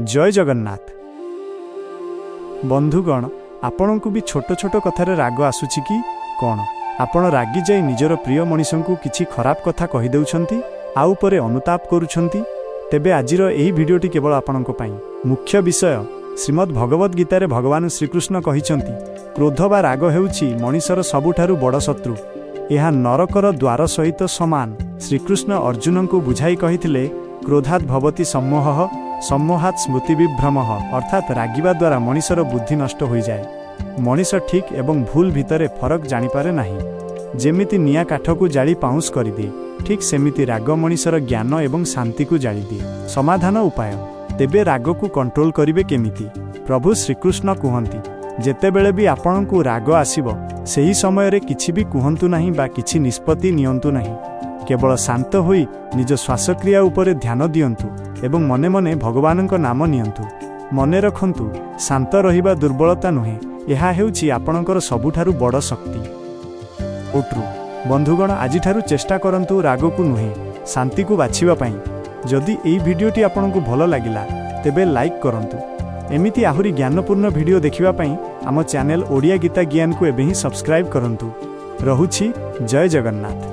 ଜୟ ଜଗନ୍ନାଥ। ବନ୍ଧୁଗଣ, ଆପଣଙ୍କୁ ବି ଛୋଟ ଛୋଟ କଥାରେ ରାଗ ଆସୁଛି କି କ'ଣ? ଆପଣ ରାଗିଯାଇ ନିଜର ପ୍ରିୟ ମଣିଷଙ୍କୁ କିଛି ଖରାପ କଥା କହିଦେଉଛନ୍ତି, ଆଉ ପରେ ଅନୁତାପ କରୁଛନ୍ତି? ତେବେ ଆଜିର ଏହି ଭିଡ଼ିଓଟି କେବଳ ଆପଣଙ୍କ ପାଇଁ। ମୁଖ୍ୟ ବିଷୟ, ଶ୍ରୀମଦ୍ ଭଗବତ ଗୀତାରେ ଭଗବାନ ଶ୍ରୀକୃଷ୍ଣ କହିଛନ୍ତି, କ୍ରୋଧ ବା ରାଗ ହେଉଛି ମଣିଷର ସବୁଠାରୁ ବଡ଼ ଶତ୍ରୁ। ଏହା ନରକର ଦ୍ୱାର ସହିତ ସମାନ। ଶ୍ରୀକୃଷ୍ଣ ଅର୍ଜୁନଙ୍କୁ ବୁଝାଇ କହିଥିଲେ, "କ୍ରୋଧାତ୍ ଭବତି ସମ୍ମୋହଃ, ସମ୍ମୋହାତ୍ ସ୍ମୃତିବିଭ୍ରମଃ।" ଅର୍ଥାତ୍ ରାଗିବା ଦ୍ୱାରା ମଣିଷର ବୁଦ୍ଧି ନଷ୍ଟ ହୋଇଯାଏ। ମଣିଷ ଠିକ୍ ଏବଂ ଭୁଲ ଭିତରେ ଫରକ ଜାଣିପାରେ ନାହିଁ। ଯେମିତି ନିଆଁ କାଠକୁ ଜାଳି ପାଉଁଶ କରିଦିଏ, ଠିକ୍ ସେମିତି ରାଗ ମଣିଷର ଜ୍ଞାନ ଏବଂ ଶାନ୍ତିକୁ ଜାଳିଦିଏ। ସମାଧାନ ଉପାୟ। ତେବେ ରାଗକୁ କଣ୍ଟ୍ରୋଲ କରିବେ କେମିତି? ପ୍ରଭୁ ଶ୍ରୀକୃଷ୍ଣ କୁହନ୍ତି, ଯେତେବେଳେ ବି ଆପଣଙ୍କୁ ରାଗ ଆସିବ, ସେହି ସମୟରେ କିଛି ବି କୁହନ୍ତୁ ନାହିଁ ବା କିଛି ନିଷ୍ପତ୍ତି ନିଅନ୍ତୁ ନାହିଁ। କେବଳ ଶାନ୍ତ ହୋଇ ନିଜ ଶ୍ୱାସକ୍ରିୟା ଉପରେ ଧ୍ୟାନ ଦିଅନ୍ତୁ ଏବଂ ମନେ ମନେ ଭଗବାନଙ୍କ ନାମ ନିଅନ୍ତୁ। ମନେ ରଖନ୍ତୁ, ଶାନ୍ତ ରହିବା ଦୁର୍ବଳତା ନୁହେଁ, ଏହା ହେଉଛି ଆପଣଙ୍କର ସବୁଠାରୁ ବଡ଼ ଶକ୍ତି। ଓଟ୍ରୁ ବନ୍ଧୁଗଣ, ଆଜିଠାରୁ ଚେଷ୍ଟା କରନ୍ତୁ ରାଗକୁ ନୁହେଁ, ଶାନ୍ତିକୁ ବାଛିବା ପାଇଁ। ଯଦି ଏହି ଭିଡ଼ିଓଟି ଆପଣଙ୍କୁ ଭଲ ଲାଗିଲା, ତେବେ ଲାଇକ୍ କରନ୍ତୁ। ଏମିତି ଆହୁରି ଜ୍ଞାନପୂର୍ଣ୍ଣ ଭିଡ଼ିଓ ଦେଖିବା ପାଇଁ ଆମ ଚ୍ୟାନେଲ ଓଡ଼ିଆ ଗୀତା ଜ୍ଞାନକୁ ଏବେ ହିଁ ସବସ୍କ୍ରାଇବ୍ କରନ୍ତୁ। ରହୁଛି, ଜୟ ଜଗନ୍ନାଥ।